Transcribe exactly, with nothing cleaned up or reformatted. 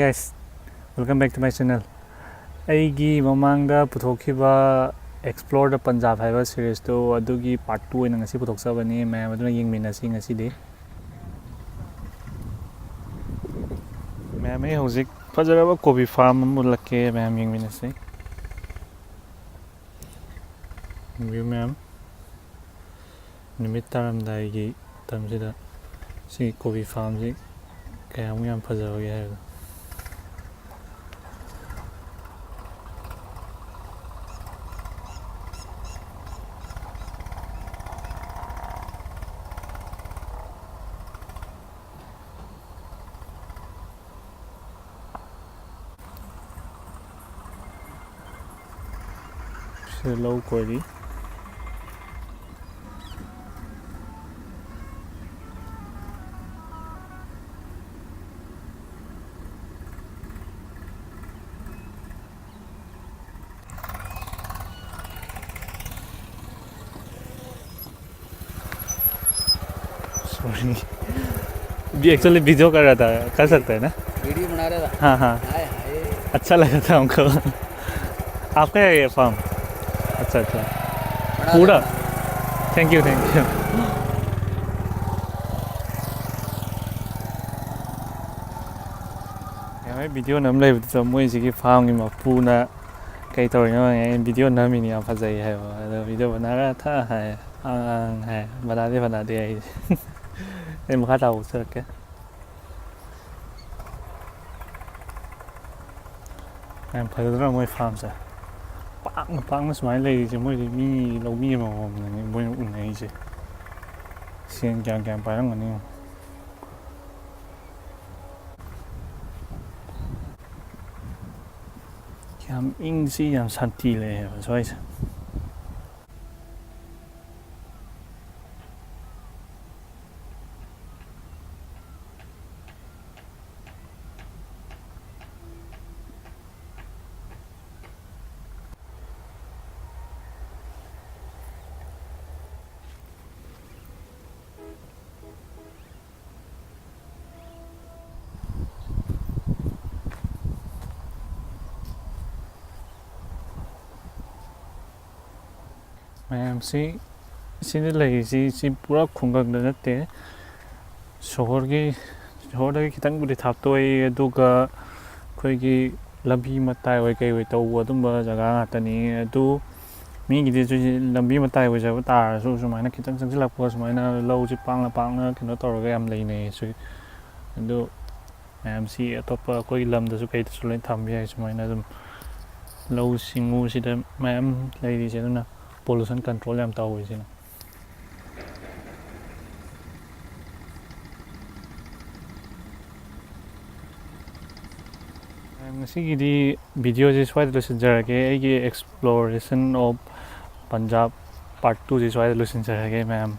Guys, welcome back to my channel. ꯑꯩꯒꯤ ꯃꯃꯥꯡꯗ ꯄꯨꯊꯣꯛꯈꯤꯕ Explore the Punjab ꯍꯥꯏꯕ ꯁꯤꯔꯤꯁꯇꯨ ꯑꯗꯨꯒꯤ ꯄꯥꯔꯠ ꯇꯨ ꯑꯣꯏꯅ ꯉꯁꯤ ꯄꯨꯊꯣꯛꯆꯕꯅꯤ꯫ ꯃꯌꯥꯝ ꯑꯗꯨꯅ ꯌꯦꯡꯃꯤꯟꯅꯁꯤ ꯉꯁꯤꯗꯤ꯫ ꯃꯌꯥꯝ, ꯑꯩ ꯍꯧꯖꯤꯛ ꯐꯖꯔꯕ ꯀꯣꯕꯤ ꯐꯥꯔꯝ ꯑꯃ ꯎꯠꯂꯛꯀꯦ, ꯃꯌꯥꯝ ꯌꯦꯡꯃꯤꯟꯅꯁꯤ꯫ ꯌꯦꯡꯕꯤꯌꯨ ꯃꯌꯥꯝ, ꯅꯨꯃꯤꯠ ꯇꯥꯔꯝꯗꯥꯏꯒꯤ ꯃꯇꯝꯁꯤꯗ ꯁꯤ ꯀꯣꯕꯤ ꯐꯥꯔꯝꯁꯤ ꯀꯌꯥꯃꯨꯛ ꯌꯥꯝ ꯐꯖꯕꯒꯦ ꯍꯥꯏꯕꯗꯣ꯫ ꯁꯤꯗ ꯂꯧ ꯈꯣꯏꯔꯤ꯫ सॉरी, ये एक्चुअली वीडियो कर रहा था, कर सकते हैं ना? वीडियो बना रहा था। हाँ, हाँ। हाय, हाय। अच्छा लगा था हमको। आपका है ये फार्म? अच्छा, अच्छा। बना पूरा? दो, बना दो। Thank you, thank you। ꯌꯥꯝ ꯚꯤꯗꯤꯑꯣ ꯅꯝ ꯂꯩꯕꯗꯨꯗ ꯃꯣꯏꯁꯤꯒꯤ ꯐꯥꯔꯝꯒꯤ ꯃꯄꯨꯅ ꯀꯩ ꯇꯧꯔꯤꯅꯣ ꯍꯪꯉꯦ꯫ ꯑꯩꯅ ꯚꯤꯗꯤꯑꯣ ꯅꯝꯃꯤꯅꯤ, ꯌꯥꯝ ꯐꯖꯩ ꯍꯥꯏꯕ꯫ ꯑꯗꯣ ꯚꯤꯗꯤꯑꯣ ꯕꯅꯥꯔꯥ ꯊꯥ ꯍꯥꯏ, ꯑꯪ ꯑꯪ ꯍꯥꯏ, ꯕꯅꯥꯗꯦ ꯕꯅꯥꯗꯦ ꯍꯥꯏ꯫ ꯑꯩ ꯃꯈꯥ ꯇꯥꯕ ꯎꯠꯆꯔꯛꯀꯦ꯫ ꯌꯥꯝ ꯐꯖꯗ꯭ꯔꯣ ꯃꯣꯏ ꯐꯥꯔꯝꯁꯦ? ꯄꯥꯛꯅ ꯄꯥꯛꯅ ꯁꯨꯃꯥꯏꯅ ꯂꯩꯔꯤꯁꯦ, ꯃꯣꯏꯗꯤ ꯃꯤ ꯂꯧꯃꯤ ꯑꯃꯃꯝꯅꯅꯤ ꯃꯣꯏꯅ ꯎꯅꯔꯤꯁꯦ꯫ ꯁꯦꯟ ꯀꯌꯥꯝ ꯀꯌꯥꯝ ꯄꯥꯏꯔꯝꯒꯅꯤ ꯌꯦꯡꯉꯣ꯫ ꯌꯥꯝ ꯏꯪ ꯆꯤꯛ, ꯌꯥꯝ ꯁꯥꯟꯇꯤ ꯂꯩꯌꯦꯕ ꯁ꯭ꯋꯥꯏꯁꯦ꯫ ꯃꯌꯥꯝꯁꯤ ꯁꯤꯗ ꯂꯩꯔꯤꯁꯤ, ꯁꯤ ꯄꯨꯔꯥ ꯈꯨꯡꯒꯪꯗ ꯅꯠꯇꯦ, ꯁꯣꯍꯣꯔꯒꯤ, ꯁꯣꯍꯣꯔꯗꯒꯤ ꯈꯤꯇꯪꯕꯨꯗꯤ ꯊꯥꯞꯇꯣꯛꯏ꯫ ꯑꯗꯨꯒ ꯑꯩꯈꯣꯏꯒꯤ ꯂꯝꯕꯤ ꯃꯇꯥꯏ ꯑꯣꯏ ꯀꯩ ꯑꯣꯏ ꯇꯧꯕ ꯑꯗꯨꯝꯕ ꯖꯒꯥ ꯉꯥꯛꯇꯅꯤ꯫ ꯑꯗꯨ ꯃꯤꯒꯤꯗꯤ ꯂꯝꯕꯤ ꯃꯇꯥꯏ ꯑꯣꯏꯖꯕ ꯇꯥꯔꯁꯨ, ꯁꯨꯃꯥꯏꯅ ꯈꯤꯇꯪ ꯆꯪꯁꯤꯜꯂꯛꯄ, ꯁꯨꯃꯥꯏꯅ ꯂꯧꯁꯤ ꯄꯥꯛꯅ ꯄꯥꯛꯅ ꯀꯩꯅꯣ ꯇꯧꯔꯒ ꯌꯥꯝ ꯂꯩꯅꯩ꯫ ꯑꯗꯨ ꯃꯌꯥꯝꯁꯤ ꯑꯇꯣꯞꯄ ꯑꯩꯈꯣꯏꯒꯤ ꯂꯝꯗꯁꯨ ꯀꯩꯗꯁꯨ ꯂꯣꯏ ꯊꯝꯕ ꯌꯥꯏ꯫ ꯁꯨꯃꯥꯏꯅ ꯑꯗꯨꯝ ꯂꯧꯎ ꯁꯤꯡꯎꯁꯤꯗ ꯃꯌꯥꯝ ꯂꯩꯔꯤꯁꯦ, ꯑꯗꯨꯅ pollution control ꯌꯥꯝ ꯇꯧꯋꯦ ꯁꯤꯅ꯫ ꯉꯁꯤꯒꯤꯗꯤ videoꯁꯦ ꯁ꯭ꯋꯥꯏꯗ ꯂꯣꯏꯁꯤꯟꯖꯔꯒꯦ꯫ ꯑꯩꯒꯤ exploration of Punjab part twoꯁꯦ ꯁ꯭ꯋꯥꯏꯗ ꯂꯣꯏꯁꯤꯟꯖꯔꯒꯦ ꯃꯌꯥꯝ꯫